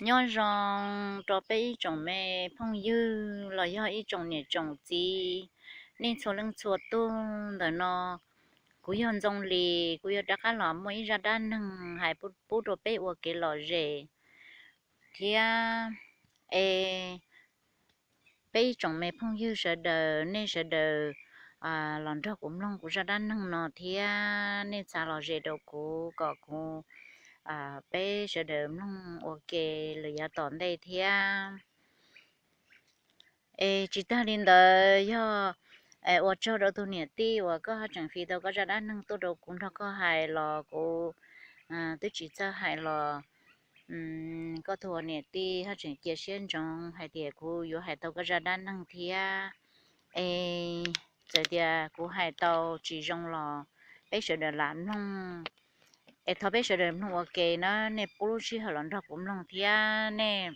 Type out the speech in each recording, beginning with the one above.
Nyob zoo rau peb ib tsoom me phooj ywg los yog ib tsoom niam tsoom txiv, nej txhua leej txhua tug ntawm no. Kuv yog Ntxoo Lis, kuv yuav rov qab los muaj ib zaj dab neeg hais pub rau peb ua kev lom zem thiab. Es peb ib tsoom me phooj ywg sawv daws, nej sawv daws los nrog kuv mloog kuv zaj dab neeg no thiab nej txav lom zem rau kuv kom kuv, peb sawv daws mloog ua ke lawm yav tom ntej thiab. Es tsis tag li ntawd yog ua tsaug rau tus niam tij uas koj tseem fi tau koj zaj dab neeg tuaj rau kuv nrog koj hais los kuv twb tsis txawj hais los koj tus niam tij haj tseem cia siab ntsoov hais tias kuv yuav hais tau koj zaj dab neeg thiab. Es txawm tias kuv hais tau tsis zoo los peb sawv daws lam mloog. Es thov peb sawv daws mloog ua ke na, nej pub lub sij hawm los nrog kuv mloog thiab nej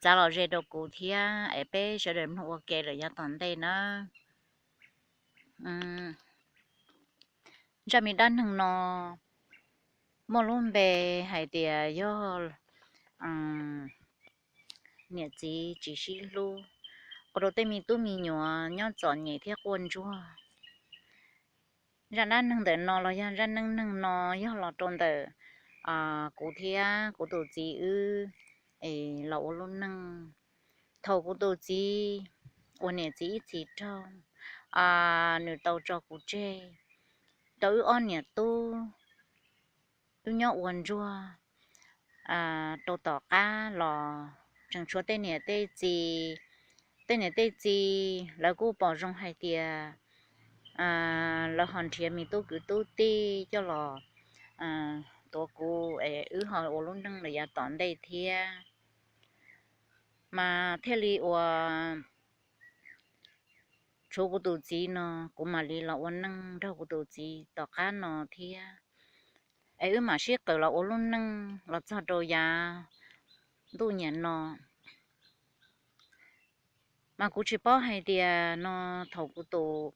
txav lom zem rau kuv thiab es peb sawv daws mloog ua ke lawm yav tom ntej na. Zaj me dab neeg no muaj lub npe hais tias yog niam txiv tsis sib hlub, ua rau tej me tub me nyuam nyob txom nyem thiab quaj ntsuag. Zaj dab neeg ntawm no los yog zaj neej neeg no yog los rau ntawm kuv thiab kuv tus txiv wb los ua lub neej. Thaum kuv tus txiv uas niam txiv ib txhis raug, nws tau tso kuv tseg rau wb ob niam tub, wb nyob ua ntsuag rau tom qab los tseem tshuav tej niam tej txiv. Tej niam tej txiv lawv kuj pom zoo hais tias lawv ho nrhiav me tub kwv tub tij coj los tuav kuv es wb ho ua lub neej lawm yav tom ntej thiab. Mas thiaj li uas tshuav kuv tus txiv no, kuv mam li los ua neej nrog kuv tus txiv tom qab no thiab. Es wb mam sib qawm los ua lub neej los txog rau yav ntuj niaj no. Mas kuv tsis paub hais tias no thaum kuv tus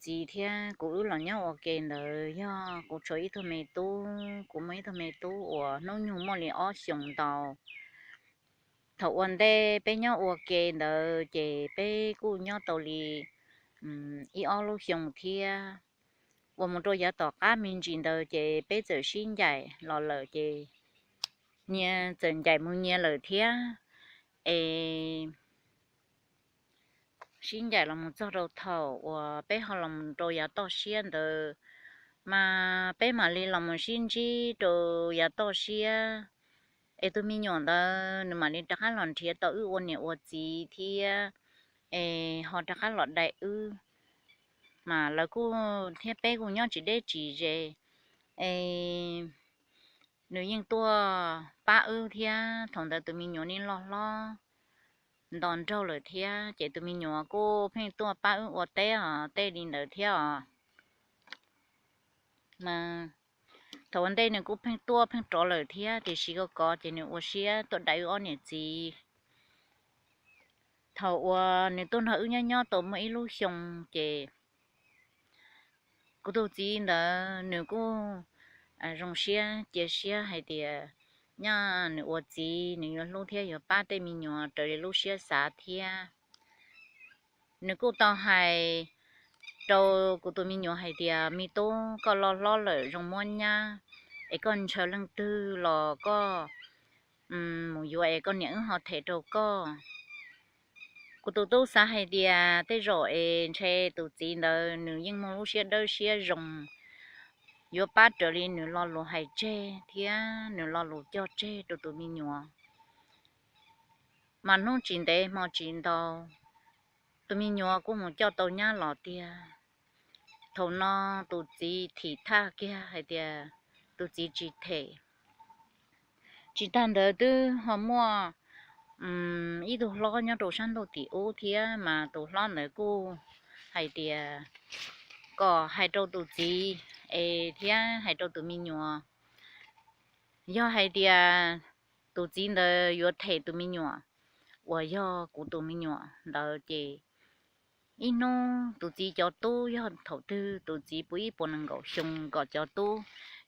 txiv thiab kuv wb los nyob ua ke ntawd yog kuv tshuav ib tug me tub, kuv muaj ib tug me tub uas hnub nyoog muaj li ob xyoos ntau. Thaum ua ntej peb nyob ua ke ntawd ces peb kuj nyob tau li ib ob lub xyoo thiab. Uas mus rau yav tom qab me ntsis ntawd ces peb txawm sib ncaim los lawm ces nyias txawm ncaim mus nyias lawm thiab. Es sib ncaim los mus txog rau thaum uas peb ho los rau yav toj siab ntawd, mas peb mam li los mus sib ntsib rau yav toj siab. Es tus me nyuam ntawd nws mam li rov qab los nrhiav tau wb ua niam ua txiv thiab, es ho rov qab los dai wb. Mas lawv kuj thiab peb kuj nyob tsis deb tsis ze, es nws yeej tuaj pab wb thiab. Thaum ntawd tus me nyuam yeej loj hlob nto nraug lawm thiab, ces tus me nyuam kuj pheej tuaj pab wb ua teb os, tej li ntawd thiab os. Mas thaum ua ntej nws kuj pheej tuaj pheej rov lawm thiab, tiam sis ko kov ces nws ua siab tuaj dai wb ob niam txiv. Thaum uas nws tuaj nrog wb nyob nyob tau muaj ib lub xyoo ces kuv tus txiv ntawd nws kuj zoo siab cia siab hais tias nyob nws ua txiv nws yuav hlub thiab yuav pab tej me nyuam raws li lub siab xav thiab. Nws kuj tau hais rau kuv tus me nyuam hais tias, me tub, koj loj hlob lawm zoo muab nyab, es koj ntshaw leej twg los koj mus yuav es koj niam wb ho them rau koj. Kuv tus tub xav hais tias tej zaum es ntshe tus txiv ntawd nws yeej muaj lub siab dawb siab zoo, yuav pab raws li nws lo lus hais tseg thiab nws lo lus cog tseg rau tus me nyuam. Mas hnub tsis ntev hmo tsis ntau, tus me nyuam kuj mus coj tau nyab los tiag. Thaum no tus txiv thim thaj kiag hais tias tus txiv tsis them. Tsis tag ntawd twb ho muaj ib tug hlob nyob rau sab ntuj tim ub thiab, mas tus hlob ntawd kuj hais tias kom hais rau tus txiv es thiab hais rau tus me nyuam, yog hais tias tus txiv ntawd yuav them tus me nyuam uas yog kuv tus me nyuam ntawd ces ib hnub tus txiv cov tub, yog thaum twg tus txiv puv ib puas nees nkaum xyoo kom cov tub,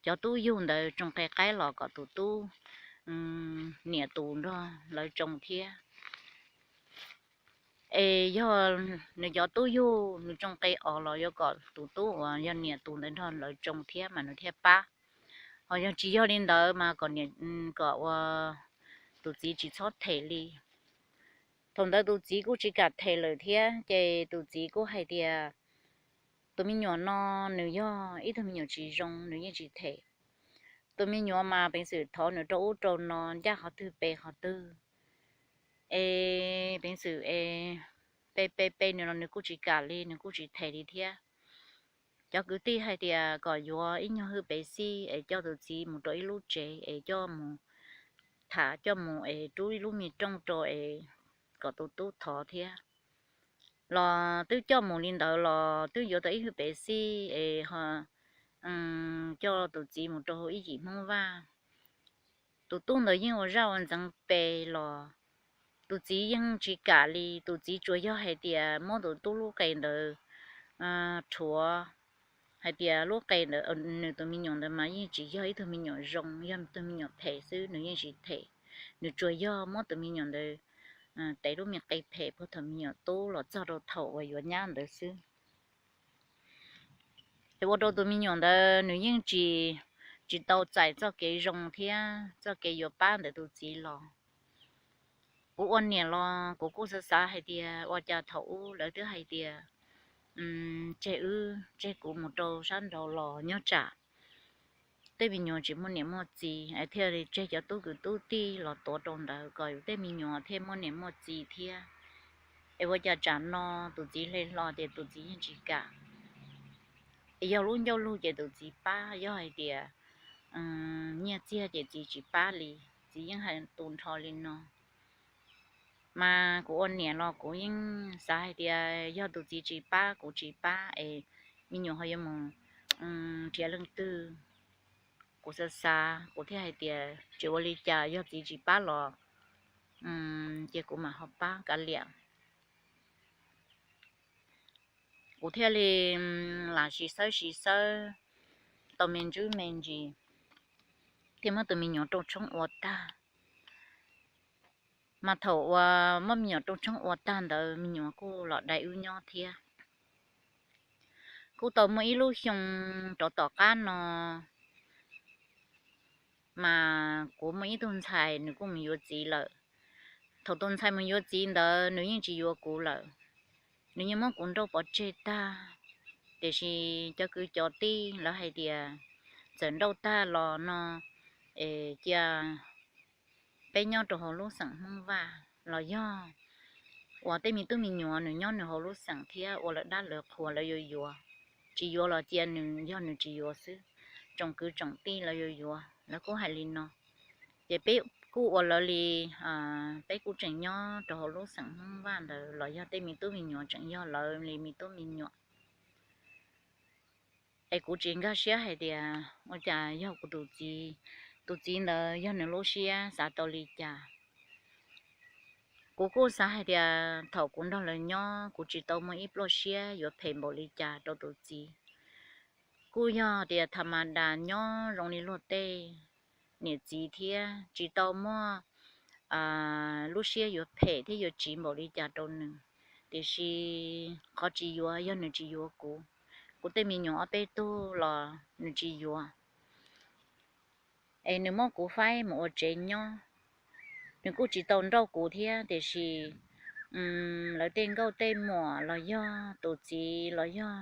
cov tub yug ntawd tsoo qe qaib los kom tus tub niam tus nrog lawv tsoo thiab. Es yog nws cov tub yug nws tsoo qe os los yuav kom tus tub uas yog niam tus ntawd nrog lawv tsoo thiab mas nws thiaj pab. Ho yog tsis yog li ntawd mas kom, kom ua tus txiv tsis txhob them li. Thaum ntawd tus txiv kuj tsis kam them lawm thiab ces tus txiv kuj hais tias tus me nyuam no nws yog ib tug me nyuam tsis zoo, nws yeej tsis them. Tus me nyuam mas peev xwm thov nws rau ub rau no, ncaj qhov twg pe qhov twg, es peev xwm es pe pe pe nws los nws kuj tsis kam li, nws kuj tsis them li thiab. Cov kwv tij hais tias kom yuav ib nyuag hwj pev xij es coj tus txiv mus rau ib lub tsev es coj mus tham, coj mus es rub ib lub me rooj rau es kom tus tub thov thiab. Los twb coj mus li ntawd los twb yuav tau ib hwj pev xij es coj tus txiv mus rau hauv ib yim Hmoob Vaj. Tus tub ntawd yeej ua zaj ua ntxeev pe los tus txiv yeej tsis kam li. Tus txiv tsuas yog hais tias muab tus tub lub qe ntawd rhuav hais tias lub qe ntawd, nws tus me nyuam ntawd mas yeej tsis yog ib tug me nyuam zoo, yog tus me nyuam phem xwb, nws yeej tsis them. Nws tsuas yog muab tus me nyuam ntawd tev lub me qe phem puag thaum me nyuam tub los txog rau thaum uas yuav nyab ntawd xwb. Es ua rau tus me nyuam ntawd nws yeej tsis, tsis tau txais txoj kev zoo thiab txoj kev yuav pab ntawm tus txiv los. Kuv ua niam los kuv kuj xav xav hais tias ua cas thaum ub lawv twb hais tias tseg wb, tseg kuv mus rau sab nraud los nyob tsam tej me nyuam tsis muaj niam muaj txiv es thiaj li tseg cov tub kwv tub tij los tuav rau ntawd kom tej me nyuam thiaj muaj niam muaj txiv thiab. Es ua cas tsam no tus txiv hle hlo ces tus txiv yeej tsis kam. Es yog lub ncauj lug ces tus txiv pab, yog hais tias nyiaj txiag ces txiv tsis pab li, txiv yeej hais tu nrho li no. Mas kuv ua niam los kuv yeej xav hais tias yog tus txiv tsis pab, kuv tsis pab es me nyuam ho yuav mus nrhiav leej twg. Kuv xav xav kuv thiaj hais tias tsis ua li cas, yog txiv tsis pab los ces kuv mam ho pab kav liam. Kuv thiaj li lam sib xawb sib xawb tau me ntsis me ntsis, thiaj muab tus me nyuam rooj tshoob ua tag. Mas thaum uas muab me nyuam rooj tshoob ua tag ntawd me nyuam kuj los dai wb nyob thiab. Kuj tau muaj ib lub xyoo rov tom qab no mas kuv muaj ib tug ntxhais nws kuj mus yuav txiv lawm. Thaum tus ntxhais mus yuav txiv ntawd nws yeej tsis yuav kuv lawm, nws yeej muab kuv nrauj pov tseg tag. Tiam sis cov kwv cov tij lawv hais tias txawm nrauj tag los no es cia peb nyob rau hauv lub xeem Hmoob Vaj los yog uas tej me tub me nyuam nws nyob nws hauv lub xeem thiab ua lawv dab lawv qhuas lawv yuav yuav, tsis yuav los cia nws yog nws tsis yuav xwb, tsoom kwv tsoom tij lawv yuav yuav, lawv kuj hais li no. Ces peb kuj ua lawv li, peb kuj tseem nyob rau hauv lub xeem Hmoob Vaj ntawd los yog tej me tub me nyuam tseem yog lawv li me tub me nyuam. Es kuv tsis nkag siab hais tias ua cas yog kuv tus txiv, tus txiv ntawd yog nws lub siab xav tau li cas. Kuv kuj xav hais tias thaum kuv nrog lawv nyob kuv tsis tau muaj ib pluaj siab yuav phem npaum li cas rau tus txiv. Kuj yog tias tha ma das nyob zoo li luag tej niam txiv thiab tsis tau muaj lub siab yuav phem thiab yuav tsiv npaum li cas rau nws. Tiam sis qhov tsis yuav yog nws tsis yuav kuv. Kuv tej me nyuam ob peb tug los nws tsis yuav. Es nws muab kuv faib mus ua tsev nyob, nws kuj tsis tau nrauj kuv thiab, tiam sis lawv tej nkauj tej muam los yog tus txiv los yog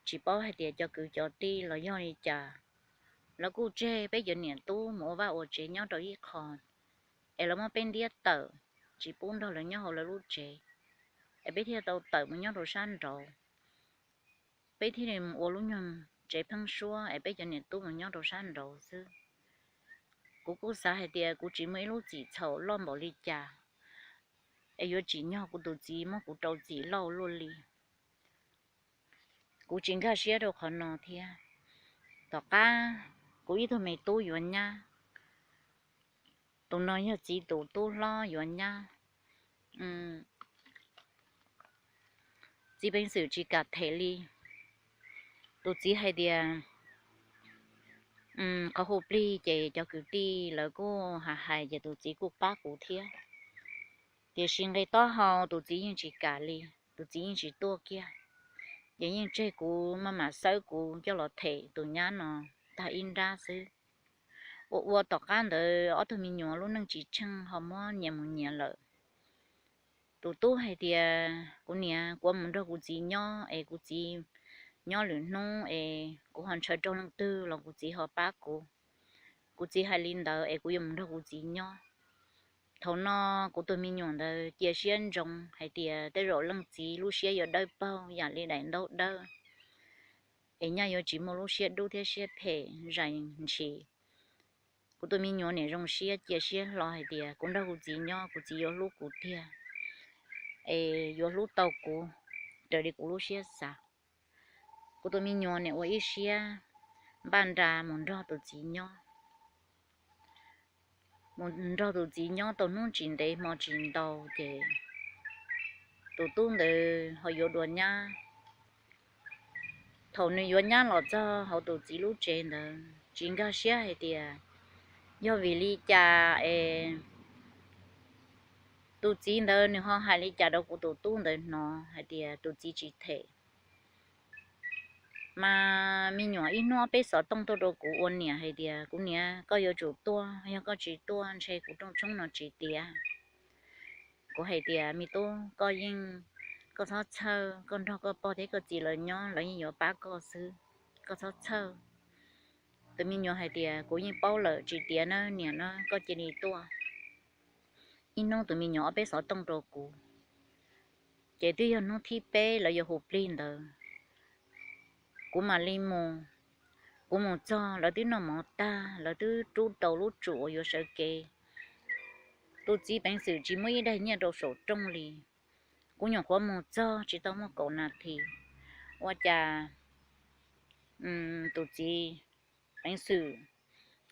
tsis paub hais tias cov kwv cov tij los yog li cas, lawv kuj tseg peb cov niam tub mus ua vaj ua tsev nyob rau ib qho, es lawv muab peb ntiab tawm, tsis pub nrog lawv nyob hauv lawv lub tsev, es peb thiaj tau tawm mus nyob rau sab nraud. Peb thiaj li mus ua lub nyuag tsev pheeb suab es peb cov niam tub mus nyob rau sab nraud xwb. Kuv kuj xav hais tias kuv tsis muaj ib lub txim txhaum loj npaum li cas es yuav tsim nyog kuv tus txiv muab kuv rau txim lauj luaj li. Kuv tsis nkag siab rau qhov no thiab. Tom qab kuv ib tug me tub yuav nyab, tus no yog txiv tus tub hlob yuav nyab. Txiv peev xwm tsis kam them li. Tus txiv hais tias qhov hu plig ces cov kwv tij lawv kuj hais hais ces tus txiv kuj pab kuv thiab. Tiam sis nqe taub hau tus txiv yeej tsis kam li, tus txiv yeej tsis tuaj kiag. Ces yeej tseg kuv maj mam xawb kuv coj los them tus nyab no tag ib nrab xwb. Ua ua tom qab ntawd ob tug me nyuam lub neej tsis tsheej ho muab nyias mus nyias lawm. Tus tub hais tias, kuv niam, kuv mus nrog kuv txiv nyob es kuv txiv nyob lwm hnub es kuv ho ntshaw raug leej twg los kuv txiv ho pab kuv. Kuv txiv hais li ntawd es kuv yuav mus nrog kuv txiv nyob. Thaum no kuv tus me nyuam ntawd cia siab ntsoov hais tias tej zaum leej txiv lub siab yuav dawb paug yam li daim ntaub dawb, es nyaj yuav tsis muaj lub siab dub thiab siab phem zais ntshis. Kuv tus me nyuam niam zoo siab cia siab hlo hais tias kuv nrog kuv txiv nyob kuv txiv yuav hlub kuv tiag, es yuav hlub tau kuv raws li kuv lub siab xav. Kuv tus me nyuam niam ua ib siab npaj nra mus nrog tus txiv nyob. Mus nrog tus txiv nyob tau hnub tsis ntev hmo tsis ntau ces tus tub ntawd ho yuav dua nyab. Thaum nws yuav nyab los txog hauv tus txiv lub tsev ntawd tsis nkag siab hais tias yog vim li cas es tus txiv ntawd nws ho hais li cas rau kuv tus tub ntawd hnov hais tias tus txiv tsis them. Mas me nyuam ib hnub ob peb xov tooj tuaj rau kuv ua niam hais tias, kuv niam, koj yuav tsum tuaj, yog koj tsis tuaj ntshe kuv rooj tshoob no tsis tiav. Kuv hais tias, me tub, koj yeej, koj txhob txhawj, koj nrog koj pog thiab koj txiv lawv nyob lawv yeej yuav pab koj xwb, koj txhob txhawj. Tus me nyuam hais tias, kuv yeej paub lawm, tsis tiav na niam na, koj cia li tuaj. Ib hnub tus me nyuam ob peb xov tooj rau kuv, ces twb yog hnub thib peb lawv yuav hu plig ntawd, kuv mam li mus. Kuv mus txog lawv twb noj mov tag, lawv twb rub rau lub tsum uas yuav sawv kev. Tus txiv peev xwm tsis muaj ib daig nyiaj rau saum rooj li. Kuv nyuam qhuav mus txog tsis tau muaj kaum nas this, ua cas tus txiv peev xwm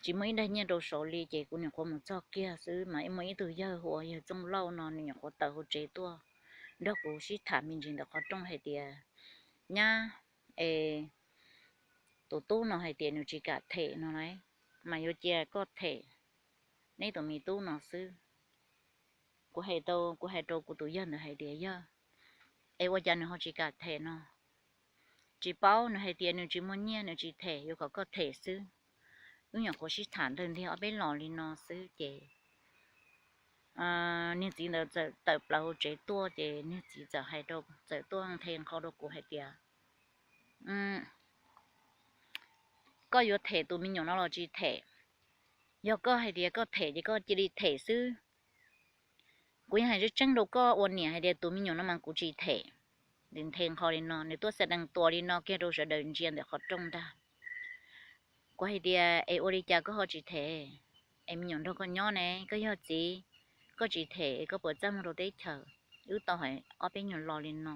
tsis muaj ib daig nyiaj rau saud li, ces kuv nyuam qhuav mus txog kiag xwb mas muaj ib tug yawg hu ua yawg Txooj Lauj no, nws nyuam qhuav tawm hauv tsev tuaj nrog kuv sib tham me ntsis ntawm qhov rooj hais tias, nyab, es tus tub no hais tias nws tsis kam them no lauj, mas yuav cia koj them neb tus me tub no xwb. Kuv hais rau, kuv hais rau kuv tus yawg ntawd hais tias, yawg, es ua cas nws ho tsis kam them no? Tsis paub, nws hais tias nws tsis muaj nyiaj nws tsis them, yuav kom koj them xwb. Wb nyuam qhuav sib tham ntawg ntiag ob peb los li no xwb ces niag txiv ntawd txawm tawm plaws hauv tsev tuaj ces niag txiv txawm hais rau, txawm tuaj nthe nqho rau kuv hais tias, koj yuav them tus me nyuam no los tsis them? Yog koj hais tias koj them ces koj cia li them xwb. Kuv yeej hais tseeb tseeb rau koj ua niam hais tias tus me nyuam no mas kuv tsis them. Nws nthe nqho li no, nws tuaj xa dees tuas li no kiag rau sawv daws ntsia ntawm qhov rooj ntag. Kuv hais tias, es ua li cas koj ho tsis them? Es me nyuam nrog koj nyob ne, koj yog txiv, koj tsis them es koj puas txaj muag rau teb chaws? Wb tau hais ob peb nyuag lo li no.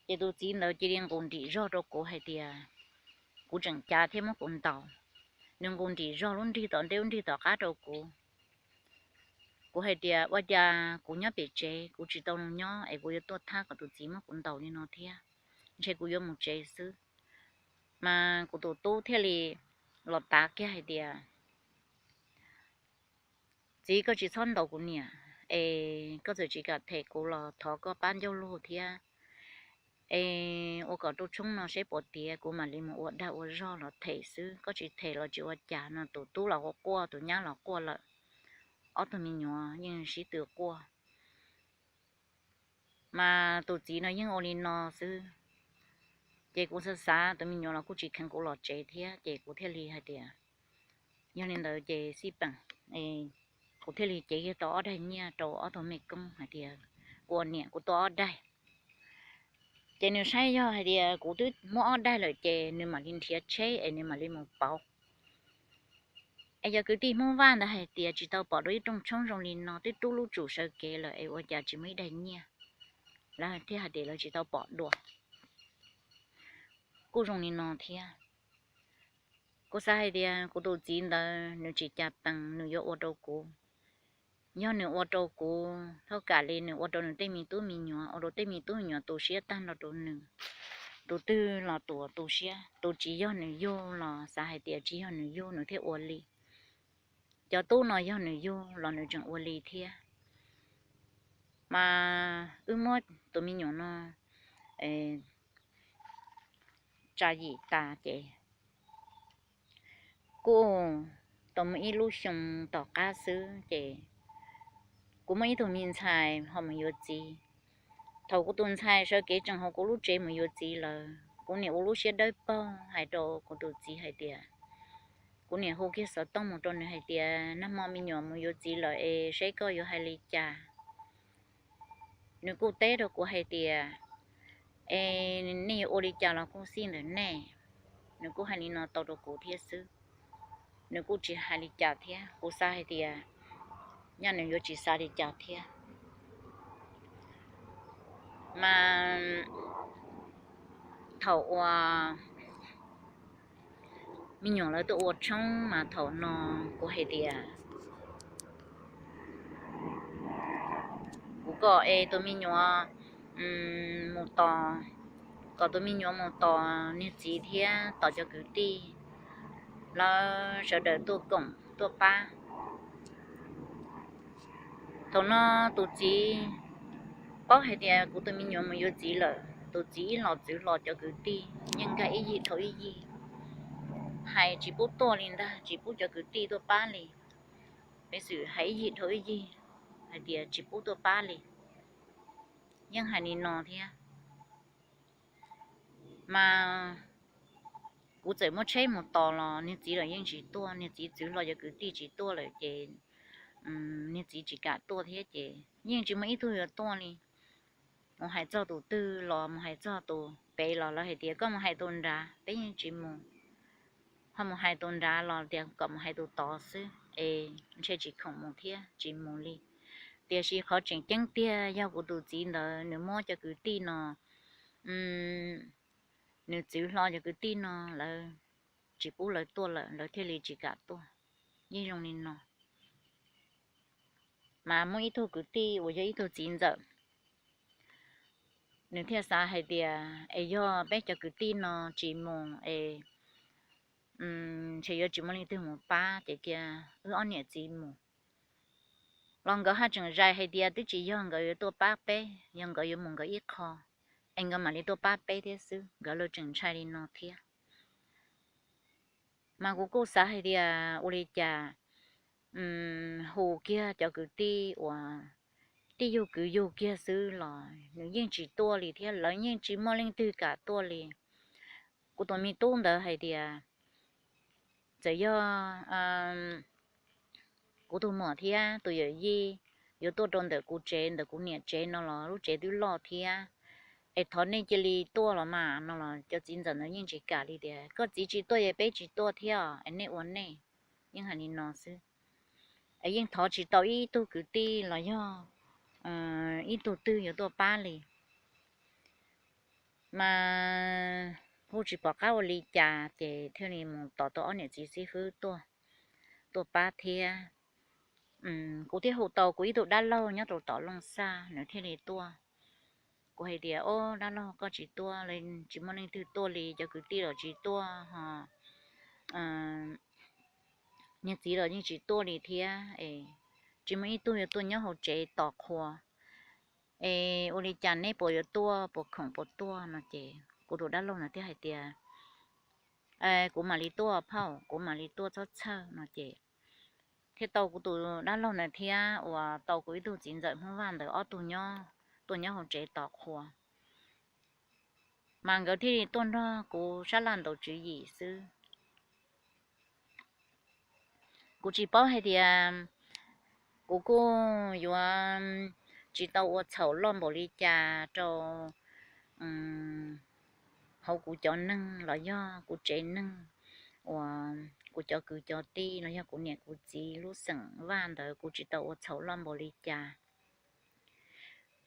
Ces tus txiv ntawd cia li nqus nrim zog rau kuv hais tias, kuv tseem cav thiab muab kuv ntaus. Nws nqus nrim zog lub nrig tom ntej lub nrig tom qab rau kuv. Kuv hais tias, ua cas kuv nyob pem tsev kuv tsis tau nyob es kuv yuav tuaj thab kom tus txiv muab kuv ntaus li no thiab, ntshe kuv yuav mus tsev xwb. Mas kuv tus tub thiaj li los tav kiag hais tias, txiv, koj tsis txhob ntaus kuv niam, es koj txawm tsis kam them kuv los thov koj pab ncauj lug thiab, es ua kom rooj tshoob no seb puas tiav kuv mam li mus ua dag ua zog los them xwb, koj tsis them los tsis ua cas no. Tus tub los quaj quaj, tus nyab los quaj lawm, ob tug me nyuam yeej sib tw quaj. Mas tus txiv no yeej ua li no xwb, ces kuv xav xav tus me nyuam los kuj tsis kheev kuv los tsev thiab, ces kuv thiaj li hais tias, yog li ntawd ces xij peem, kuv thiaj li cev kiag tau ob daig nyiaj rau ob tug mej koob hais tias, kuv ua niam kuv tuaj ob daig. Ces nws saib yog hais tias kuv twb muab ob daig lawm ces nws mam li nrhiav tsheb es nws mam li mus pauv. Es cov kwv tij Hmoob Vaj ntawd hais tias tsis tau pom dua ib rooj tshoob zoo li no, twb rub lub tsum sawv kev lawm es ua cas tsis muaj ib daig nyiaj. Lawv thiaj hais tias lawv tsis tau pom dua. Kuj zoo li no thiab. Kuv xav hais tias kuv tus txiv ntawd nws tsis cas pees nws yuav ua rau kuv. Yog nws ua rau kuv, thov kam li nws ua rau nws tej me tub me nyuam, ua rau tej me tub me nyuam tu siab tag nrho rau nws. tus twg los tus tu siab, tus tsis yog nws yug los xav hais tias tsis yog nws yug nws thiaj ua li. Cov tub no yog nws yug los nws tseem ua li thiab. Mas wb muab tus me nyuam no tsa yim tas ces kuj tau muaj ib lub xyoo tom qab xwb ces kuv muaj ib tug me ntxhais ho mus yuav txiv. Thaum kuv tus ntxhais sawv kev tseem hauv kuv lub tsev mus yuav txiv lawm, kuv niam ua lub siab dawb paug hais rau kuv tus txiv hais tias, kuv niam hu kiag xov tooj mus rau nws hais tias, nag hmo me nyuam mus yuav txiv lawm es saib koj yuav hais li cas. Nws kuj teb rau kuv hais tias, es nej yuav ua li cas los kuj xij ntawm nej. Nws kuj hais li no tau rau kuv thiab xwb. Nws kuj tsis hais li cas thiab, kuv xav hais tias nyaj nws yuav tsis xav li cas thiab. Mas thaum uas me nyuam lawv tuaj ua tshoob mas thaum no kuv hais tias kuv kom es tus me nyuam mus tos, kom tus me nyuam mus tos niag txiv thiab tos cov kwv tij, lawv sawv daws tuaj koom tuaj pab. Thaum no tus txiv paub hais tias kuv tus me nyuam mus yuav txiv lawm, tus txiv ib los txwv hlo cov kwv tij, yeej nkag ib yig dhau ib yig, hais tsis pub tuaj li ntag, tsis pub cov kwv tij tuaj pab li. Pev xwm hais ib yig dhau ib yig hais tias tsis pub tuaj pab li, yeej hais li no thiab. Mas kuv txawm muab tsheb mus tos los niag txiv los yeej tsis tuaj, niag txiv txwv hlo cov kwv tij tsis tuaj lawm ces niag txiv tsis kam tuaj thiab ces yeej tsis muaj ib tug yuav tuaj li. Mus hais txog tus twg los mus hais txog tus pem los lawv hais tias koj mus hais tus nrad, peb yeej tsis mus. Ho mus hais tus nrad los tias kom mus hais tus tod xwb es ntshe tsis khoom mus thiab tsis mus li. Tiam sis qhov tseem ceeb tiag yog kuv tus txiv ntawd nws muab cov kwv tij no, nws txwv hlo cov kwv tij no, lawv tsis pub lawv tuaj lawm, lawv thiaj li tsis kam tuaj. Yeej zoo li no. Mas muaj ib tug kwv tij uas yog ib tug txiv ntxawm, nws thiaj xav hais tias es yog peb cov kwv tij no tsis mus es ntshe yuav tsis muaj leej twg mus pab ces cia wb ob niam txiv mus. Los nkawd haj tseem zais hais tias twb tsis yog nkawd yuav tuaj pab peb, yog nkawd yuav mus nkawd ib qho es nkawd mam li tuaj pab peb thiab xwb, nkawd los tseem ntshai li no thiab. Mas kuv kuj xav hais tias ua li cas hu kiag cov kwv tij uas tij yug kwv yug kiag xwb los nws yeej tsis tuaj li thiab, lawv yeej tsis muaj leej twg kam tuaj li. Kuv tus me tub ntawd hais tias txawm yog kuv tus muam thiab tus yawm yij yuav tuaj rau ntawm kuv tsev ntawm kuv niam tsev no los lub tsev twb loj thiab, es thov nej cia li tuaj los mas no los cov txiv ntxawm ntawd yeej tsis kam li tias koj txiv tsis tuaj ces peb tsis tuaj thiab es nej ua nej. Yeej hais li no xwb, es yeej thov tsis tau ib tug kwv tij los yog ib tug twg yuav tuaj pab li. Mas hu tsis pom qab ua li cas ces thiaj li mus tos tau ob niam txiv xib fwb tuaj, tuaj pab thiab. Kuv thiaj hu tau kuv ib tug dab laug nyob rau tom Looj Xaj nws thiaj li tuaj. Kuv hais tias, o, dab laug koj tsis tuaj li, tsis muaj leej twg tuaj li, cov kwv tij los tsis tuaj ho niag txiv los yeej tsis tuaj li thiab, tsis muaj ib tug yuav tuaj nyob hauv tsev tos qhua. Es ua li cas neb puas yuav tuaj, puas khoom puas tuaj no ces kuv tus dab laug ntawd thiaj hais tias, kuv mam li tuaj phauj, kuv mam li tuaj txhob txhawj no ces thiaj tau kuv tus dab laug ntawd thiab uas tau kuv ib tug txiv ntxawm Hmoob Vaj ntawd ob tug nyob, tuaj nyob hauv tsev tos qhua. Mas nkawd thiaj li tuaj nrog kuv sab laj ntaus tswv yim xwb. Kuv tsis paub hais tias kuv kuj yuav tsis tau ua txhaum loj npaum li cas rau hauv kuv cov neeg los yog kuv tsev neeg uas kuv cov kwv cov tij los yog kuv niam kuv txiv lub xeem Vaj ntawd, kuv tsis tau ua txhaum loj npaum li cas.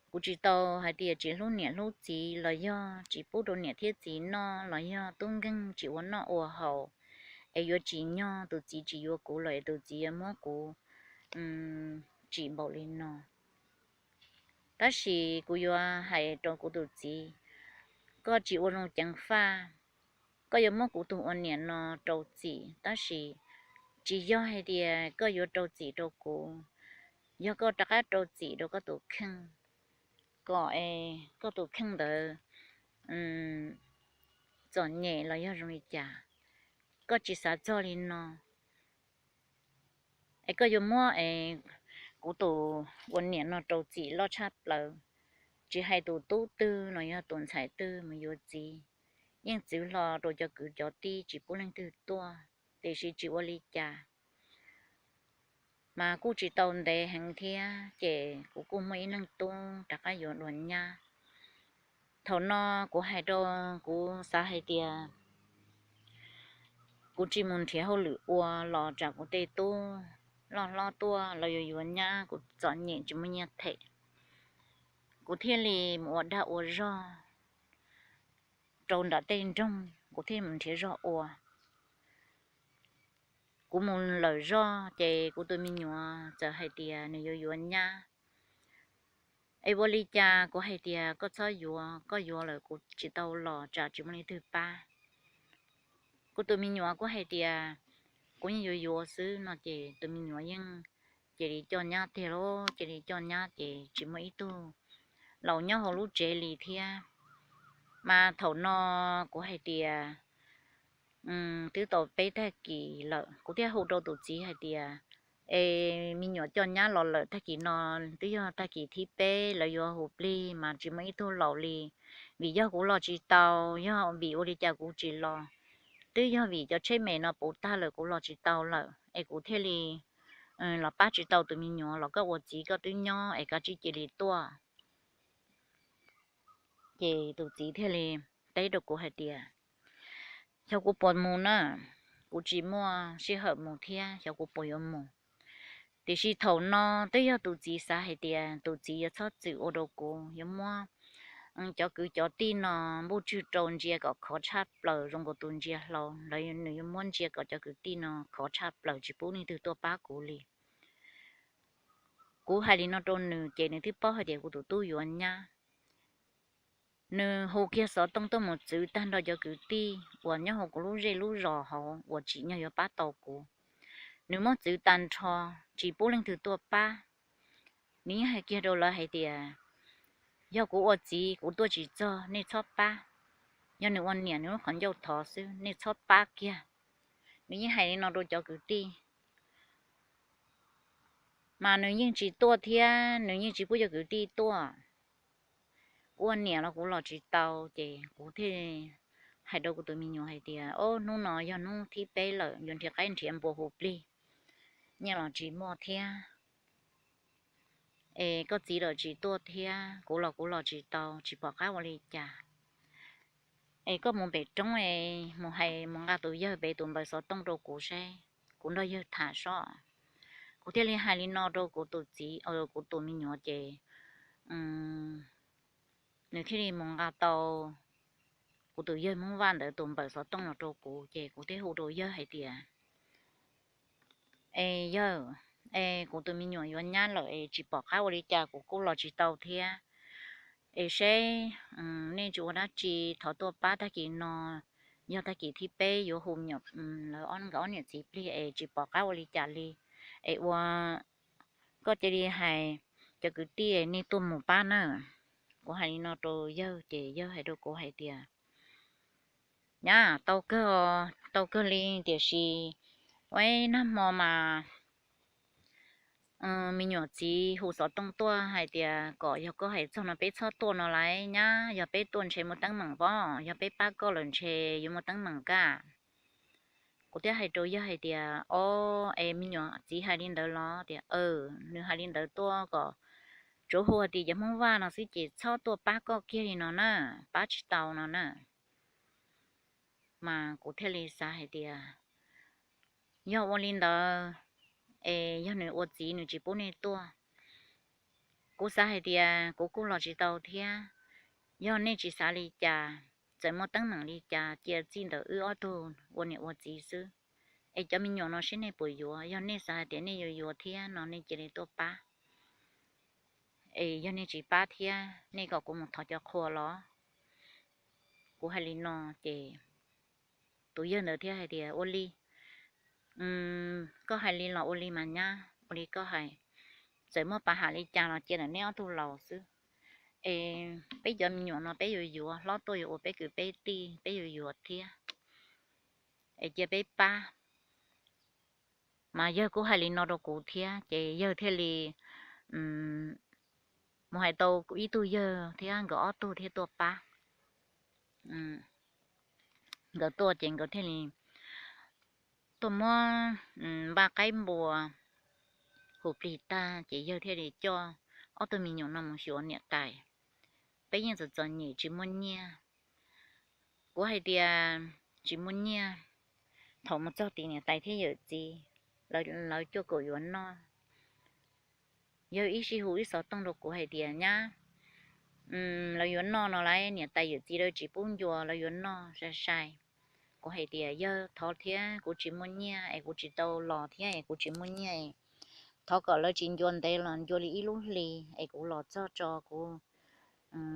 Kuv tsis tau hais tias tsis hlub niam hlub txiv los yog tsis pub rau niam thiab txiv noj los yog tub nkeeg tsis ua noj ua haus es yuav tsim nyog tus txiv tsis yuav kuv los es tus txiv yuav muab kuv tsim npaum li no. Tab sis kuv yuav hais rau kuv tus txiv, koj tsis ua zoo ceev faj, koj yuav muab kuv tus ua niam no rau txim, tab sis tsis yog hais tias koj yuav rau txim rau kuv, yog koj rov qab rau txim rau koj tus kheej, kom es koj tus kheej ntawd txom nyem los yog zoo li cas, koj tsis xav txog li no. Es koj yuav muab es kuv tus ua niam no rau txim loj tshaj plaws, tsis hais tus tub twg los yog tus ntxhais twg mus yuav txiv, yeej txwv hlo rau cov kwv cov tij tsis pub leej twg tuaj, tiam sis tsis ua li cas. Mas kuj tsis tau ntev heev thiab ces kuv kuj muaj ib leeg tub rov qab yuav dua nyab. Thaum no kuv hais rau, kuv xav hais tias kuv tsis mus nrhiav hauj lwm ua los tsam kuv tej tub loj hlob tuaj los yuav yuav nyab kuv txom nyem tsis muaj nyiaj them. Kuv thiaj li mus ua dag ua zog rau nram tej nroog, kuv thiaj mus nrhiav zog ua. Kuv mus lawm zog ces kuv tus me nyuam txawm hais tias nws yuav yuav nyab. Es ua li cas? Kuv hais tias koj txhob yuav, koj yuav lawm kuv tsis tau los tsam tsis muaj leej twg pab. Kuv tus me nyuam kuj hais tias kuv yeej yuav yuav xwb no ces tus me nyuam yeej cia li coj nyab tiag lauj, cia li coj nyab ces tsis muaj ib tug laus nyob hauv lub tsev li thiab. Mas thaum no kuv hais tias twb tau peb tag kis lawm, kuv thiaj hu rau tus txiv hais tias, es me nyuam coj nyab los lawm tag kis no twb yog tag kis thib peb, lawv yuav hu plig mas tsis muaj ib tug laus li. Vim yog kuv los tsis tau, yog vim ua li cas kuv tsis los? Twb yog vim cov tsheb me no puv tag lawm kuv los tsis tau lawm es kuv thiaj li los pab tsis tau tus me nyuam los koj ua txiv koj twb nyob es kav tsij cia li tuaj. Ces tus txiv thiaj li teb rau kuv hais tias, xyov kuv puas mus na, kuv tsis muaj sij hawm mus thiab, xyov kuv puas yuav mus. Tiam sis thaum no twb yog tus txiv xav hais tias tus txiv yuav txhob txwm ua rau kuv, yuav muab cov kwv cov tij no npuj tswg rau ntsia kom khov tshaj plaws zoo nkaus tus ntsia hlau, lawv nws yuav muab ntsia kom cov kwv tij no khov tshaj plaws tsis pub leej twg tuaj pab kuv li. Kuv hais li no rau nws ces nws twb paub hais tias kuv tus tub yuav nyab. Nws hu kiag xov tooj tuaj mus txwv tag nrho cov kwv tij uas nyob hauv kuv lub zej lub zos hauv uas tsim nyog yuav pab tau kuv. Nws muab txwv tag nrho, tsis pub leej twg tuaj pab. Nws yeej hais kiag rau lawv hais tias, yog kuv ua txiv kuv tuaj tsis txog nej txhob pab, yog nws ua niam nws lub qhov ncauj thov xwb nej txhob pab kiag. Nws yeej hais li no rau cov kwv tij, mas nws yeej tsis tuaj thiab nws yeej tsis pub cov kwv tij tuaj. Kuv ua niam los kuv los tsis tau, ces kuv thiaj hais rau kuv tus me nyuam hais tias, o, hnub no yog hnub thib peb lawm, yuav nrhiav qaib nrhiav npua hu plig, nyiaj los tsis muaj thiab, es koj txiv los tsis tuaj thiab, kuv los kuv los tsis tau, tsis pom qab ua li cas. Es koj mus pem roob es mus hais mus nqa tus yawg pem tus npawb xov tooj rau kuv seb, kuv nrog yawg tham sob. Kuv thiaj li hais li no rau kuv tus txiv, kuv tus me nyuam ces nws thiaj li mus nqa tau kuv tus yawg Hmoob Vaj ntawd tus npawb xov tooj los rau kuv, ces kuv thiaj hu rau yawg hais tias, es yawg, es kuv tus me nyuam yuav nyab lawm es tsis pom qab ua li cas kuv kuj los tsis tau thiab. Es seb nej tsis ua dab tsi, thov tuaj pab tag kis no, yog tag kis thib peb yuav hu me nyuam, lawv ob nkawd ob niam txiv plig es tsis pom qab ua li cas li. Es ua, koj cia li hais cov kwv tij nej tuaj mus pab na. Kuv hais li no rau yawg ces yawg hais rau kuv hais tias, nyab, tau kawg, tau kawg li, tiam sis ua ib nag hmo mas me nyuam txiv hu xov tooj tuaj hais tias kom yog koj hais txog no peb txhob tuaj no lauj nyab, yog peb tuaj ntshe muaj teeb meem pob, yog peb pab koj lawm ntshe yuav muaj teeb meem kab. Kuv thiaj hais rau yawg hais tias, o, es me nyuam txiv hais li ntawd los? Tias, nws hais li ntawd tuaj kom tsuav hu hais tias cov Hmoob Vaj no xwb ces txhob tuaj pab koj kiag li no na, pab tsis tau no na. Mas kuv thiaj li xav hais tias, yog ua li ntawd es yog nws ua txiv nws tsis pub nej tuaj, kuv xav hais tias kuv kuj los tsis tau thiab. Yog nej tsis xav li cas, txawm muaj teeb meem li cas cia txij ntawm wb ob tug ua niam ua txiv xwb. Es cov me nyuam no seb nej puas yuav, yog nej xav hais tias nej yuav yuav thiab no nej cia li tuaj pab. Es yog nej tsis pab thiab nej kom kuv mus thov cov qhua los? Kuv hais li no ces tus yawg ntawd thiaj hais tias, Ua li, koj hais li los ua li mas nyab, ua li koj hais, txawm muaj pab ham li cas los cia ntawm neb ob tug laus xwb. Es peb cov me nyuam no peb yuav yuav, hlob tuaj yuav ua peb kwv peb tij, peb yuav yuav thiab, es cia peb pab. Mas yawg kuj hais li no rau kuv thiab ces yawg thiaj li mus hais tau ib tug yawg thiab nkawd ob tug thiaj tuaj pab. Nkawd tuaj ces nkawd thiaj li tuaj muab npaj qaib npua hu plig tag ces yawg thiaj li coj ob tug me nyuam no mus xyuas niam tais. Peb yeej txom txom nyem tsis muaj nyiaj. Kuv hais tias tsis muaj nyiaj, thaum mus txog tim niam tais thiab yawm txiv, lawv cuaj kaum yuav noj. Yawg ib sij hu ib xov tooj rau kuv hais tias, Nyab, lawv yuav noj no lawm, niam tais yawm txiv lawv tsis pub ncua, lawv yuav noj sai sai. Kuv hais tias, Yawg, thov thiab, kuv tsis muaj nyiaj es kuv tsis tau los thiab es kuv tsis muaj nyiaj. Thov kom lawv tsis ncua ntev los ncua li ib lub hli es kuv los txog tso kuv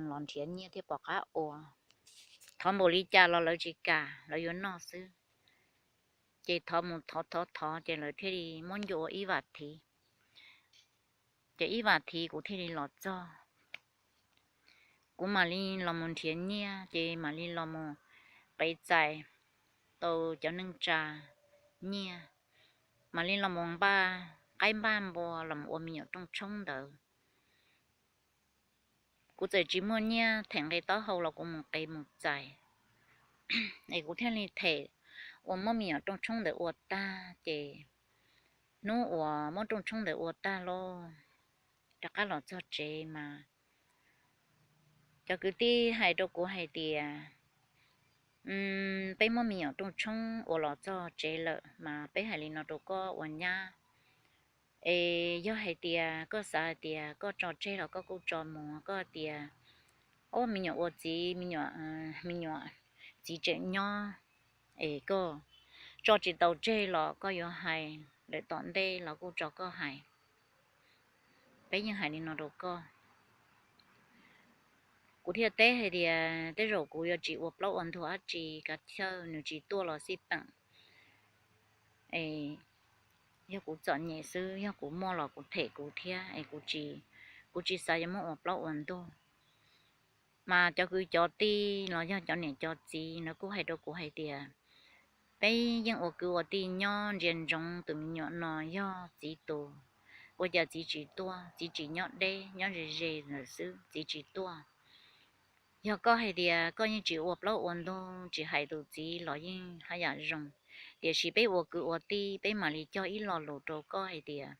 los nrhiav nyiaj thiab pom qab ua. Thov npaum li cas los lawv tsis kam, lawv yuav noj xwb. Ces thov mus thov thov thov ces lawv thiaj li muab ncua ua ib vam thiv. Ces ib vam thiv kuv thiaj li los txog. Kuv mam li los mus nrhiav nyiaj ces mam li los mus qev txais tau cov neej tsa nyiaj, mam li los mus npaj qaib npaj npua los mus ua me nyuam rooj tshoob ntawd. Kuv txawm tsis muaj nyiaj them nqe taub hau los kuv mus qev mus txais, es kuv thiaj li them ua muab me nyuam rooj tshoob ntawd ua tag ces hnub uas muab rooj tshoob ntawd ua tag lawm, rov qab los txog tsev mas cov kwv tij hais rau kuv hais tias, Peb muab me nyuam rooj tshoob ua los txog tsev lawm mas peb hais li no rau koj ua nyab, es yog hais tias koj xav hais tias koj tso tseg los koj kuj tso mus, koj hais tias, Ob, me nyuam ua txiv, me nyuam, me nyuam txiv tseem nyob, es koj tso tsis tau tseg los koj yuav hais lawm tom ntej los kuj tso koj hais. Peb yeej hais li no rau koj. Kuv thiaj teb hais tias tej zaum kuv yuav tsis ua plaub ua ntug dab tsi, kav chawj nws tsis tuaj los xij peem. Es yog kuv txom nyem xwb, yog kuv muaj los kuv them kuv thiab es kuv tsis xav yuav muab ua plaub ua ntug. Mas cov kwv cov tij los yog cov niam cov txiv lawv kuj hais rau kuv hais tias, Peb yeej ua kwv ua tij nyob ntsia ntsoov tus me nyuam no yog txiv tus, ua cas txiv tsis tuaj, txiv tsis nyob deb, nyob ze ze lawm xwb, txiv tsis tuaj. Yog koj hais tias koj yeej tsis ua plaub ua ntug, tsis hais tus txiv los yeej haj yam zoo, tiam sis peb ua kwv ua tij peb mam li cog ib lo lus rau koj hais tias,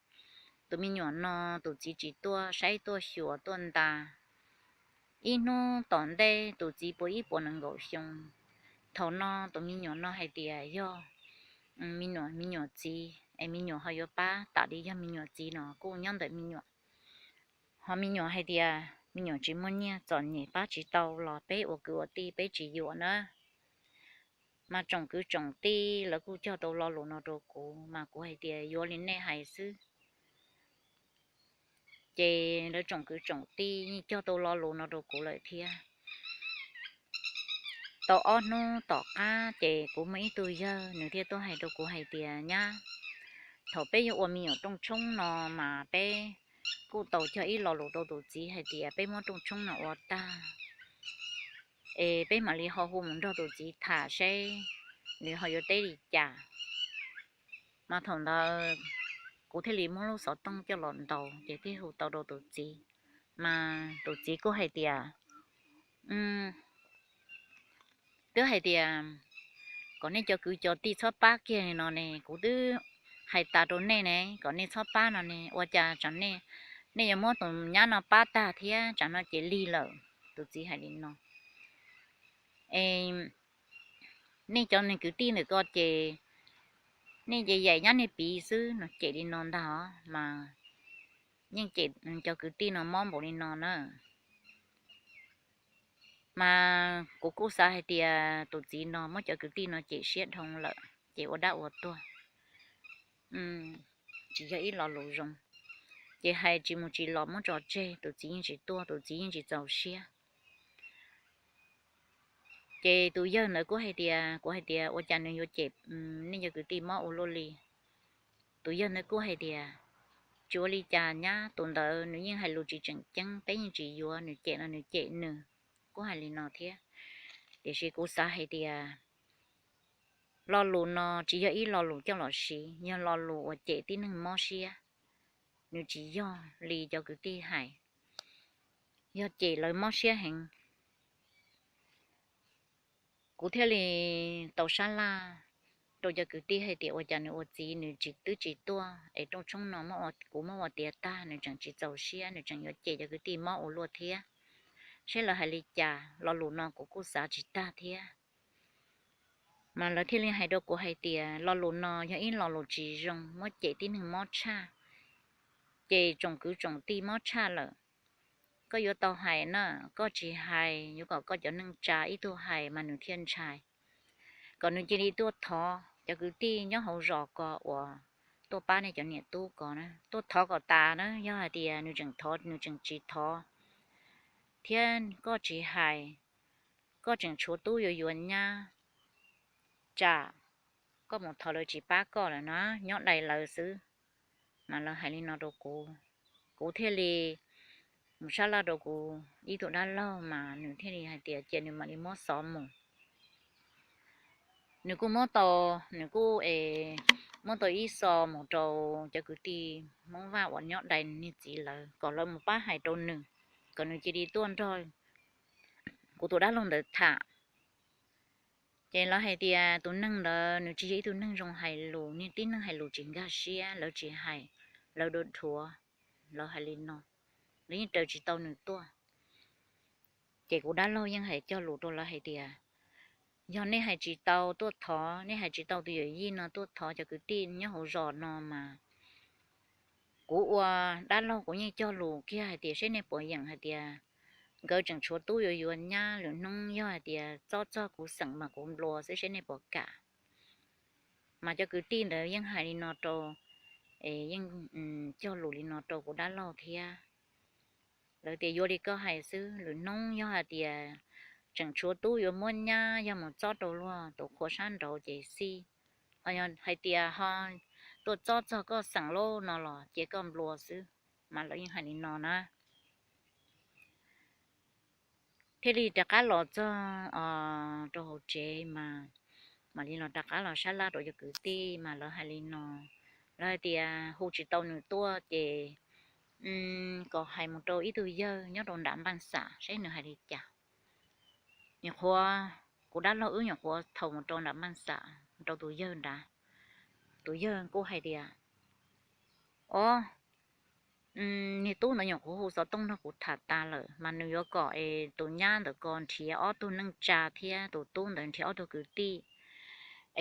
tus me nyuam no tus txiv tsis tuaj saib tuaj xyuas tuaj ntas, ib hnub tom ntej tus txiv puas ib puas nees nkaum xyoo. Thaum no tus me nyuam no hais tias yog me nyuam, me nyuam txiv es me nyuam ho yuav pab tas li, yog me nyuam txiv no kuj nyob ntawm me nyuam. Ho me nyuam hais tias me nyuam tsis muaj nyiaj, txom nyem pab tsis tau los peb ua kwv ua tij peb tsis yuam na. Mas tsoom kwv tsoom tij lawv kuj cog tau lo lus no rau kuv, mas kuv hais tias yuav li nej hais xwb. Ces lawv tsoom kwv tsoom tij yeej cog tau lo lus no rau kuv lawm thiab. Tau ob hnub tom qab ces kuv muaj ib tug yawg nws thiaj tuaj hais rau kuv hais tias, Nyab, thaum peb yuav ua me nyuam rooj tshoob no mas peb kuj tau cog ib lo lus rau tus txiv hais tias peb muab rooj tshoob no ua tag es peb mam li ho hu mus nrog tus txiv tham seb nws ho yuav teb li cas. Mas thaum ntawd kuv thiaj li muab lub xov tooj coj los ntaus ces thiaj hu tau rau tus txiv. Mas tus txiv kuj hais tias, Twb hais tias kom nej cov kwv cov tij txhob pab kiag no ne, kuv twb hais tas rau nej ne kom nej txhob pab no ne, ua cas tsam nej, nej yuav muab tus nyab no pab tag thiab tsam no ces lig lawm. Tus txiv hais li no. Es nej cov neeg kwv tij ntawm ko ces nej ces yaim nyab nej piv xwb no, cem li no ntag os. Mas yeej cem cov kwv tij no mob npaum li no na. Mas kuv kuj xav hais tias tus txiv no muab cov kwv tij no cem siab dhau lawm ces ua dab ua tuag, tsis yog ib lo lus zoo. Ces hais tsis mus tsis los muab tso tseg, tus txiv yeej tsis tuaj, tus txiv yeej tsis txaus siab. Ces tus yawg ntawd kuj hais tias, kuv hais tias ua cas nws yuav cem nej cov kwv tij mob ua luaj li. Tus yawg ntawd kuj hais tias tsis ua li cas nyab, tus ntawd nws yeej hais lus tsis tseem ceeb, peb yeej tsis yuav, nws cem no nws cem nws. Kuj hais li no thiab. Tiam sis kuv xav hais tias lo lus no tsis yog ib lo lus coj los siv, yog lo lus uas cem tib neeg mob siab. Nws tsis yog li cov kwv tij hais, yog cem lawv mob siab heev. Kuv thiaj li tau sab laj rau cov kwv tij hais tias ua cas nws ua txiv nws tsis twb tsis tuaj es rooj tshoob no kuv muab ua tiav tag, nws tseem tsis txaus siab, nws tseem yuav cem cov kwv tij mob ua luaj thiab. Saib lawv hais li cas, lo lus no kuv kuj xav tsis tag thiab. Mas lawv thiaj li hais rau kuv hais tias lo lus no yog ib lo lus tsis zoo, muab cem tib neeg mob tshaj, ces tsoom kwv tsoom tij mob tshaj lawm. Koj yuav tau hais na, koj tsis hais yuav kom koj cov neej tsa ib tug hais mas nws thiaj ntshai. Kom nws cia li tuaj thov cov kwv tij nyob hauv zos ko uas tuaj pab nej cov niam tub ko na, tuaj thov kom tas na, yog hais tias nws tseem thov, nws tseem tsis thov thiab koj tsis hais, koj tseem tshuav tub yuav yuav nyab, tsam koj mus thov lawv tsis pab koj lawm na, nyob dai lawv xwb. Mas lawv hais li no rau kuv, kuv thiaj li mus sab laj rau kuv ib tug dab laug mas nws thiaj li hais tias cia nws mam li muab xov mus. Nws kuj muab tau, nws kuj es muab tau ib xov mus rau cov kwv tij Hmoob Vaj uas nyob dai niag txiv lawv kom lawv mus pab hais rau nws, kom nws cia li tuaj nrog kuv tus dab laug ntawd tham. Ces lawv hais tias tus neeg ntawd nws tsis yog ib tug neeg zoo hais lus, niag tib neeg hais lus tsis nkag siab, lawv tsis hais, lawv dhuav dhuav, lawv hais li no, lawv yeej raws tsis tau nws tuaj. Ces kuv dab laug yeej hais cog lus rau lawv hais tias yog nej hais tsis tau tuaj thov, nej hais tsis tau tus yawm yij no tuaj thov cov kwv tij nyob hauv zos no mas kuv ua dab laug kuv yeej cog lus kiag hais tias seb nej puas yeem hais tias nkawd tseem tshuav tub yuav yuav nyab, lwm hnub yog hais tias txob txog kuv xeem mas kuv nplua xwb, seb nej puas kam. Mas cov kwv tij ntawd yeej hais li no rau, es yeej cog lus li no rau kuv dab laug thiab. Lawv tias yuav li koj hais xwb, lwm hnub yog hais tias tseem tshuav tub yuav muab nyab, yog mus txob rau luag tus qhua sab nraud ces xij, ho yog hais tias ho tuaj txob txog koj xeem lawm no los cia koj nplua xwb. Mas lawv yeej hais li no na. Thiaj li rov qab los txog rau hauv tsev mas mam li los rov qab los sab laj rau cov kwv tij mas lawv hais li no, lawv hais tias hu tsis tau nws tuaj ces kom hais mus rau ib tug yawg nyob rau nram npaj xam saib nws hais li cas. Nyuam qhuav kuv dab laug wb nyuam qhuav thaum mus rau nram npaj xam rau tus yawg nrad, tus yawg kuj hais tias, o, niag tub ntawd nyuam qhuav hu xov tooj nrog kuv tham tas lawm mas nws yuav kom es tus nyab ntawm ko nrhiav ob tug neej tsa thiab tus tub ntawd nrhiav ob tug kwv tij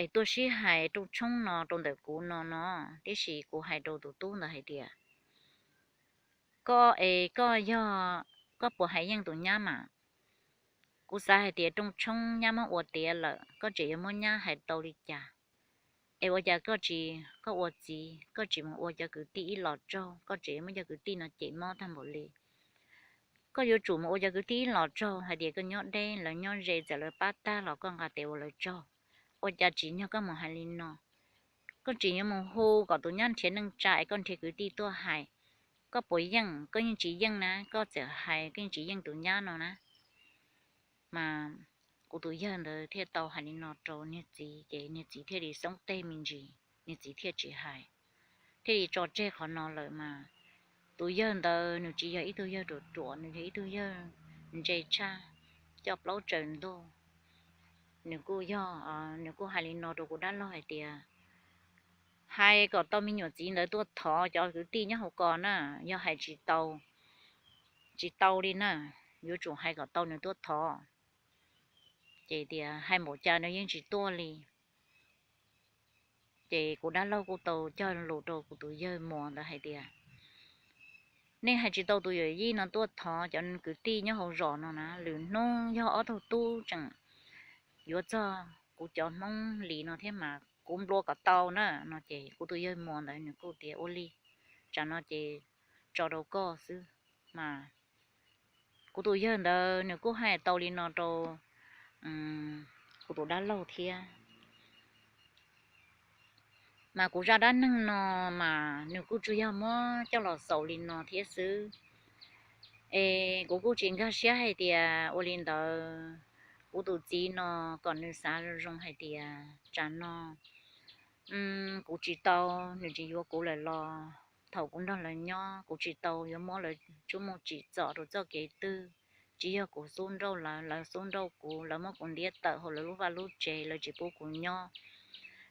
es tuaj sib hais rooj tshoob no rau ntawm kuv no no. Tiam sis kuv hais rau tus tub ntawd hais tias, koj es koj yog, koj puas hais yeej tus nyab mas? Kuv xav hais tias rooj tshoob nyab muab ua tiav lawm, koj tseem yuav muab nyab hais tau li cas? Es ua cas koj tsis, koj ua txiv koj tsis mus ua cov kwv tij ib los tsaug, koj tseem yuav muab cov kwv tij no cem mob tag npaum li? Koj yuav tsum mus ua cov kwv tij ib los tsaug hais tias koj nyob deb, lawv nyob ze, txawm lawv pab tag los koj nqa tes ua lawv tsaug. Ua cas tsim nyog koj mus hais li no? Koj tseem yuav mus hu kom tus nyab nrhiav neej tsa es koj nrhiav kwv tij tuaj hais. Koj puas yeej? Koj yeej tsis yeej na, koj txawm hais koj yeej tsis yeej tus nyab no na. Mas kuv tus yawg ntawd thiaj tau hais li no rau niag txiv ces niag txiv thiaj li xoob teg me ntsis, niag txiv thiaj tsis hais, thiaj li tso tseg qhov no lawm mas. Tus yawg ntawd nws tsis yog ib tug yawg ruam ruam, nws yog ib tug yawg ntse tshaj, coj plaub tsaws ntuj. Nws kuj yog, nws kuj hais li no rau kuv dab laug hais tias, hais kom tau me nyuam txiv ntawd tuaj thov cov kwv tij nyob hauv ko na, yog hais tsis tau, tsis tau li na, yuav tsum hais kom tau nws tuaj thov. Ces tias hais npaum cas nws yeej tsis tuaj li. Ces kuv dab laug kuj tau cog lus rau kuv tus yawg muas ntawd hais tias, nej hais tsis tau tus yawm yij no tuaj thov cov kwv tij nyob hauv zos no na, lwm hnub yog ob tug tub tseem yuav txog kuv cov Hmoob li no thiab mas kuv nplua kom tau na no. Ces kuv tus yawg muas ntawd nws kuj tias ua li, tsam no ces tso rau koj xwb. Mas kuv tus yawg ntawd nws kuj hais tau li no rau kuv tus dab laug thiab. Mas kuv zaj dab neeg no mas nws kuj tsuas yog muab coj los xaus li no thiab xwb. Es kuv kuj tsis nkag siab hais tias ua li ntawd kuv tus txiv no kom nws xav zoo hais tias tsam no kuv tsis tau, nws tsis yuav kuv lawm los thaum kuv nrog lawv nyob kuv tsis tau yuav muab lawv tsuj mus tsim txom rau txoj kev twg. Tsis yog kuv xub nrauj lawv, lawv xub nrauj kuv, lawv muab kuv ntiab tawm hauv lawv lub vaj lub tsev, lawv tsis pub kuv nyob.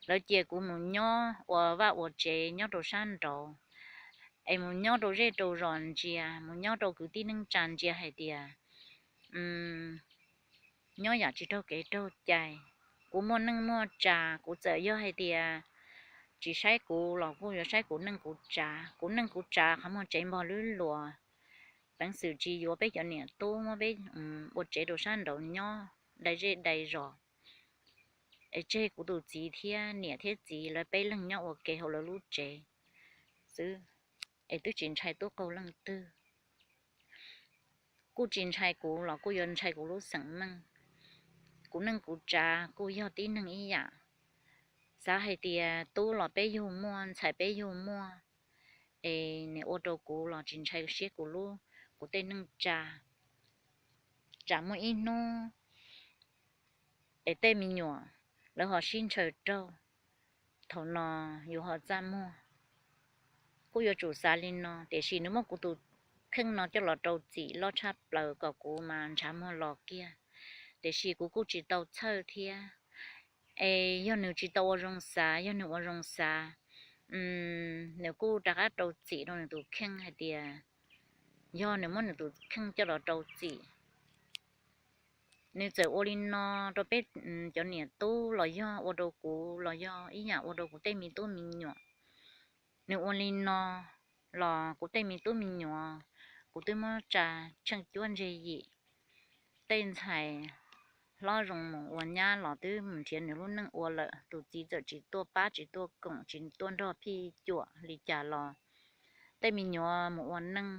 Lawv cia kuv mus nyob ua vaj ua tsev nyob rau sab nraud, es mus nyob rau zej rau zos ntsia, mus nyob rau kwv tij neej tsa ntsia hais tias nyob yam tsis raug kev raug cai. Kuv muaj neej muaj tsa, kuv txawm yog hais tias tsis saib kuv los kuj yuav saib kuv neej kuv tsa. Kuv neej kuv tsa qhov muag tsev npog lub luas, peev xwm tsis yuav peb cov niam tub muab peb ua tsev rau sab nraud nyob dai zej dai zos, es tseg kuv tus txiv thiab niam thiab txiv lawv peb leeg nyob ua ke hauv lawv lub tsev xwb, es twb tsis ntshai tub qaug leej twg. Kuj tsis ntshai kuv los kuj yuav ntshai kuv lub xeem neej. Kuv neej kuv tsa kuj yog tib neeg ib yam. Xav hais tias tub los peb yug muaj, ntxhais peb yug muaj, es nws ua rau kuv los tsis ntshai siab kuv lub, kuv tej neej tsa. Tsam muaj ib hnub es tej me nyuam lawv ho sib ntshaw raug, thaum no yus ho txaj muag. Kuj yuav tsum xav li no, tiam sis nws muab kuv tus kheej no coj los rau txim loj tshaj plaws kom kuv mas ntshav muag los kiag, tiam sis kuv kuj tsis tau txhawj thiab. Es yog nws tsis tau ua zoo xav, yog nws ua zoo xav, nws kuj rov qab rau txim rau nws tus kheej hais tias yog nws muab nws tus kheej coj los rau txim. Nws txawm ua li no rau peb cov niam tub los yog ua rau kuv los yog ib yam ua rau kuv tej me tub me nyuam. Nws ua li no los kuv tej me tub me nyuam, kuv twb muab tsa tsheej cuab ntseg yim. Tej ntxhais hlob zoo mus ua nyab los twb mus nrhiav nws lub neej ua lawm, tus txiv txawm tsis tuaj pab tsis tuaj koom tsis tuaj nrog phij cuam li cas los tej me nyuam mus ua neej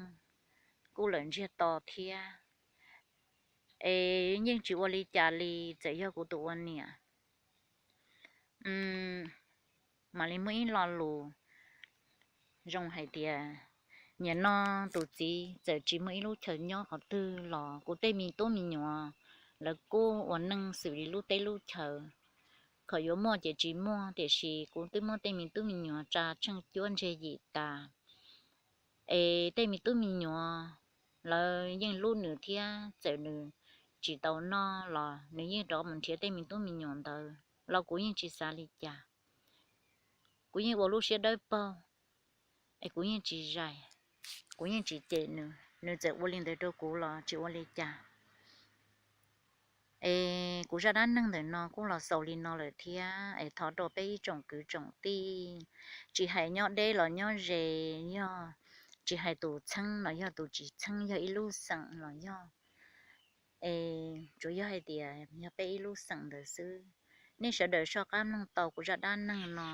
kuj lawm ntsiag to thiab. Es yeej tsis ua li cas li, txawm yog kuv tus ua niam mam li muaj ib lo lus zoo hais tias, nim no tus txiv txawm tsis muaj ib lub chaw nyob qhov twg los kuv tej me tub me nyuam lawv kuj ua neej xws li lub teb lub chaw. Khaws yuav muaj ces tsis muaj, tiam sis kuv twb muab tej me tub me nyuam tsa tsheej cuab ntseg yim tas. Es tej me tub me nyuam lawv yeej hlub nws thiab, txawm nws tsis tau noj los nws yeej rov mus nrhiav tej me tub me nyuam ntawd los kuv yeej tsis xav li cas. Kuv yeej ua lub siab dawb paug, es kuv yeej tsis zais, kuv yeej tsis cem nws, nws txawm ua li ntawd rau kuv los tsis ua li cas. Es kuv zaj dab neeg ntawm no kuj los xaus li no lawm thiab, es thov rau peb ib tsoom kwv tsoom tij, tsis hais nyob deb los nyob ze, yog tsis hais tus txheeb los yog tus tsis txheeb, yog ib lub xeem los yog, es tsuas yog hais tias yog peb ib lub xeem ntawd xwb. Nej sawv daws soj qab mloog tau kuv zaj dab neeg no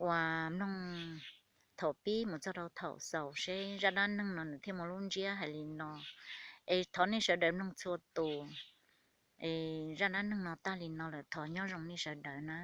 uas mloog thaum pib mus txog rau thaum xaus seb zaj dab neeg no nws thiaj muaj lub ntsiab hais li no. Es thov nej sawv daws mloog txhua tus. Es zaj dab neeg no tag li no lawm, thov nyob zoo nej sawv daws na.